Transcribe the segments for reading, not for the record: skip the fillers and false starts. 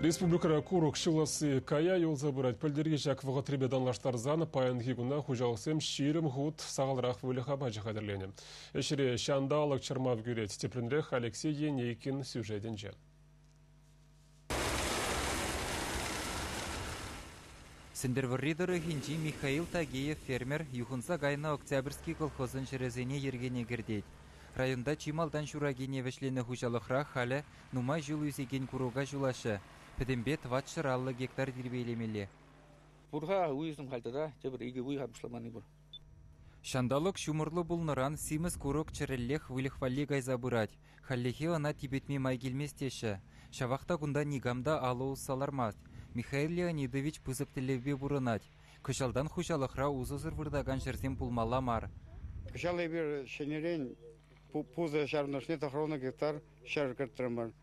Республикӑра курӑк ҫуласси кая юлса пырать. Пӗлтӗрхи ҫак вӑхӑтрипе танлаштарсан паянхи куна хуҫалӑхсем 20 хут сахалрах выльӑх апачӗ хатӗрленӗ. Ӗҫре ҫанталӑк чӑрмав кӳрет. Тӗплӗнрех Алексей Енейкин сюжетӗнче. Сӗнтӗрвӑрри тӑрӑхӗнчи Михаил Тагеев фермер юхӑнса кайнӑ Октябрьский колхозӑн ҫӗрӗсене йӗркене кӗртет. Районта чи малтан ҫуракине вӗҫленӗ хуҫалӑхра халӗ нумай ҫул ӳсекен курӑка ҫулаҫҫӗ. Пӗтӗмпе 450 гектар тирпейлемелле. Пур-ха уйӑсем халь тата тепӗр икӗ уйӑха пуҫламанни пур. Ҫанталӑк ҫумӑрлӑ пулнӑран симӗс курӑк чӗрӗллех выльӑх валли кайса пырать. Хальлӗхе ӑна типӗтме май килмест теҫҫӗ. Ҫавах та кунта никам та алӑ усса лармасть. Михаил Леонидович пысӑк тӗллевпе пурӑнать. Кӑҫалтан хуҫалӑхра усӑсӑр выртакан ҫӗрсем пулмалла мар. Кӑҫал эпир ҫӗнӗрен пусӑ ҫаврӑнӑшне 90 гектар ҫӗр кӗртрӗмӗр.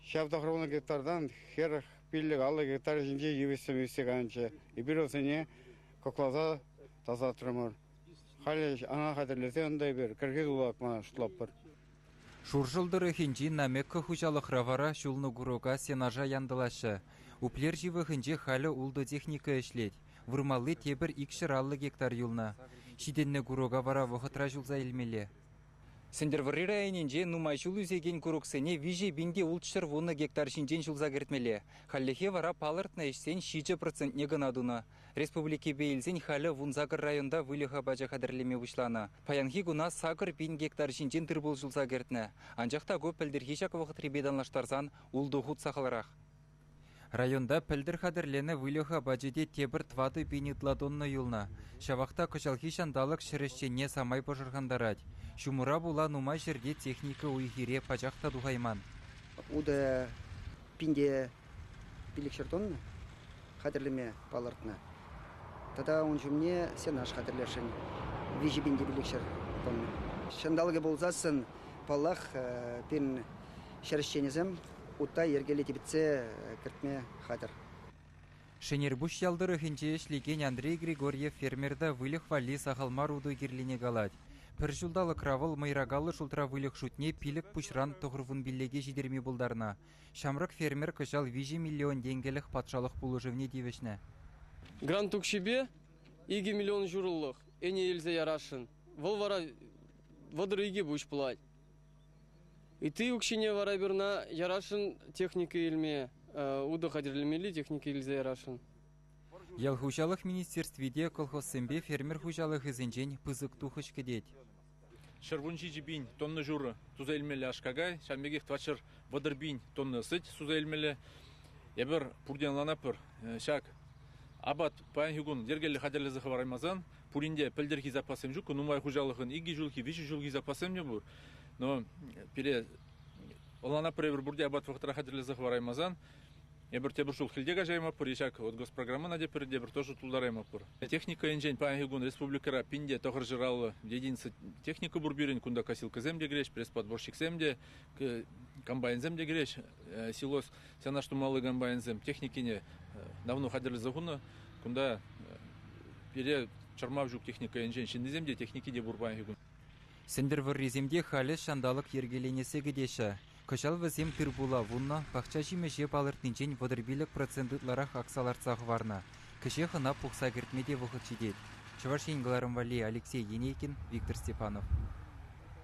Ҫав 90 гектартан 45-50 гектар ҫинче йывӑҫсем ӳссе кайнӑччӗ. Эпир вӗсене кӑкласа тасатрӑмӑр. Халӗ ӑна хатӗрлесе ӗнтӗ эпир кӗрхи тулӑ акма шутлатпӑр. Шуршӑл тӑрӑхӗнчи Намекка хуҫалӑхра вара ҫулнӑ курӑка сенажа янтӑлаҫҫӗ. Уплер ҫывӑхӗнче халӗ ултӑ техника ӗҫлет. Вырмалли тепӗр 250 гектар юлнӑ. Ҫитӗннӗ курӑка вара вӑхӑтра ҫулса илмелле. Сӗнтӗрвӑрри районӗнче нумай ҫул ӳсекен курӑксене 3610 гектар ҫинчен ҫулса кӗртмелле. Хальлӗхе вара палӑртнӑ ӗҫсен 7 процентне кӑна тунӑ. Республикипе илсен халӗ 18 районта выльӑх апачӗ хатӗрлеме пуҫланӑ. Паянхи куна 8 пин гектар ҫинчен тыр-пул ҫулса кӗртнӗ. Анчах та ку пӗлтӗрхи ҫак вӑхӑтрипе танлаштарсан ултӑ хут сахалрах. Районта пӗлтӗр хатӗрленӗ выльӑх апачӗ те тепӗр 4 пин ытла тонна юлнӑ. Ҫавах та кӑҫалхи ҫанталӑк ҫӗр ӗҫченне самай пӑшӑрхантарать. Ҫумӑра пула нумай ҫӗрте техника уй-хире пачах та тухайман. Утӑ 1500 тонна хатӗрлеме палӑртнӑ. Тата ун ҫумне сенаж хатӗрлесшӗн 3500 тонна. Ҫанталӑкӗ пулсассӑн, паллах, пирӗн ҫӗр ӗҫченӗсем утта йӗркеллӗ типӗтсе кӗртме хатӗр. Шӗнерпуҫ ял тӑрӑхӗнче ӗҫлекен Андрей Григорьев фермер та выльӑх валли сахал мар утӑ кирлине калать. Пӗр ҫулталӑкра вӑл мӑйракаллӑ шултра выльӑх шутне 5 пуҫран 95-е ҫитерме пултарнӑ. Ҫамрӑк фермер кӑҫал 3 миллион тенкӗлӗх патшалӑх пулӑшӑвне тивӗҫнӗ. Грант укҫипе 2 миллион ҫурӑллӑх ӗне илсе ярасшӑн. Вӑл вара 32 пуҫ пулать. Ытти укҫине вара эпир ӑна ярасшӑн техника илме, утӑ хатӗрлемелли техника илсе ярасшӑн. Ял хуҫалӑх министерстви те колхозсемпе фермер хуҫалӑхӗсенчен пысӑк тухӑҫ кӗтет. 117 пин тонна ҫурӑ туса илмелле аш-какай, ҫавӑн пекех 430 пин тонна сӗт суса илмелле. Эпир пурте ӑнланатпӑр, ҫак апат паянхи кун йӗркеллӗ хатӗрлесе хӑвараймасан пурин те пӗлтӗрхи запассем ҫук, нумай хуҫалӑхӑн 2 ҫулхи, 3 ҫулхи запассем те пур. Но пире ӑнланатпӑр эпир пурте апат вӑхӑтра хатӗрлесе хӑвараймасан эпир тепӗр ҫул хӗлте каҫаймастпӑр, ҫак вот госпрограммӑна тепӗр тепӗр тоже тултараймастпӑр. Техника енчен паянхи кун республикӑра 1950 единица техника пур пирӗн. Кунта косилкӑсем те кӗреҫ, пресс-подборщиксем те, комбайнсем те кӗреҫ, силос сенаж тумалли комбайнсем. Техникине давно хатӗрлесе хунӑ. Кунта пире чӑрмав ҫук техника енчен. Ҫыннисем те, техники те пур паянхи кун. Сӗнтӗрвӑррисем те халӗ ҫанталӑк йӗркеленессе кӗтеҫҫӗ. Кӑҫал вӗсем тыр-пула 10, пахча ҫимӗҫе палӑртнинчен 35% ытларах акса лартса хӑварнӑ. Кӗҫех ӑна пухса кӗртме те вӑхӑт ҫитет. Чӑваш Ен кӑларӑм валли Алексей Енейкин, Виктор Степанов.